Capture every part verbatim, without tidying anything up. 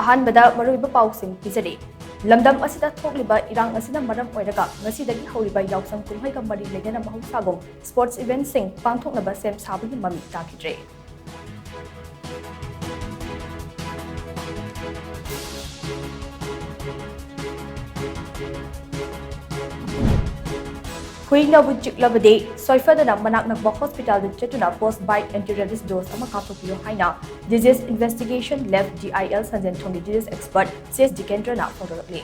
ꯑꯍꯥꯟꯕꯗ ꯃꯔꯨꯑꯣꯏꯕ ꯄꯥꯎꯁꯤꯡ ꯄꯤꯖꯔꯤ꯫ ꯂꯝꯗꯝ ꯑꯁꯤꯗ ꯊꯣꯛꯂꯤꯕ ꯏꯔꯥꯡ ꯑꯁꯤꯅ ꯃꯔꯝ ꯑꯣꯏꯔꯒ ꯉꯁꯤꯗꯒꯤ ꯍꯧꯔꯤꯕ ꯌꯥꯎꯁꯪ ꯀꯨꯝꯍꯩꯒ ꯃꯔꯤ ꯂꯩꯅꯅ ꯃꯍꯧꯁꯥꯒꯨꯝ sports eventꯁꯤꯡ ꯄꯥꯡꯊꯣꯛꯅꯕ ꯁꯦꯝ ꯁꯥꯕꯒꯤ ꯃꯃꯤ ꯇꯥꯈꯤꯗ꯭ꯔꯦ꯫ ꯍꯨꯏꯅꯕꯨ ꯆꯤꯛꯂꯕꯗꯤ ꯁꯣꯏꯐꯗꯅ ꯃꯅꯥꯛ ꯅꯛꯄ hospitalꯗ ꯆꯠꯇꯨꯅ post bite anti rabies dose ꯑꯃ ꯀꯥꯞꯊꯣꯛꯄꯤꯌꯨ ꯍꯥꯏꯅ Disease Investigation Lab, D I L, ꯁꯟꯖꯦꯟꯊꯣꯡꯒꯤ disease expert C S ꯖꯤꯀꯦꯟꯗ꯭ꯔꯅ ꯐꯣꯡꯗꯣꯔꯛꯂꯤ꯫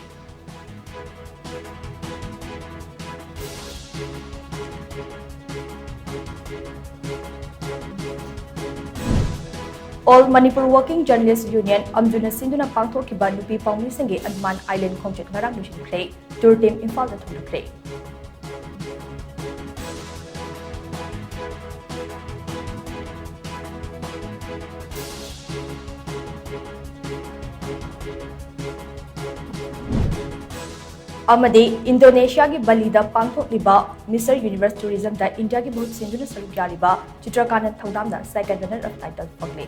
All Manipur Working Journalist Union, ꯑꯝꯖꯨꯅ ꯁꯤꯟꯗꯨꯅ ꯄꯥꯡꯊꯣꯛꯈꯤꯕ ꯅꯨꯄꯤ ꯄꯥꯎꯃꯤꯁꯤꯡꯒꯤ ꯑꯟꯗꯃꯥꯟ Island ꯈꯣꯡꯆꯠ ꯉꯔꯥꯡ ꯂꯣꯏꯁꯤꯟꯈ꯭ꯔꯦ꯫ Tour team ꯏꯝꯐꯥꯜꯗ ꯊꯨꯡꯂꯈ꯭ꯔꯦ꯫ ꯑꯃꯗꯤ ꯏꯟꯗꯣꯅꯦꯁꯤꯌꯥꯒꯤ ꯕꯥꯂꯤꯗ ꯄꯥꯡꯊꯣꯛꯂꯤꯕ Mister Universe Tourismꯗ ꯏꯟꯗꯤꯌꯥꯒꯤ ꯃꯍꯨꯠ ꯁꯤꯟꯗꯨꯅ ꯁꯔꯨꯛ ꯌꯥꯔꯤꯕ ꯆꯤꯇ꯭ꯔꯀꯥꯅꯟ ꯊꯧꯗꯥꯝꯅ second runner up title ꯐꯪꯂꯦ꯫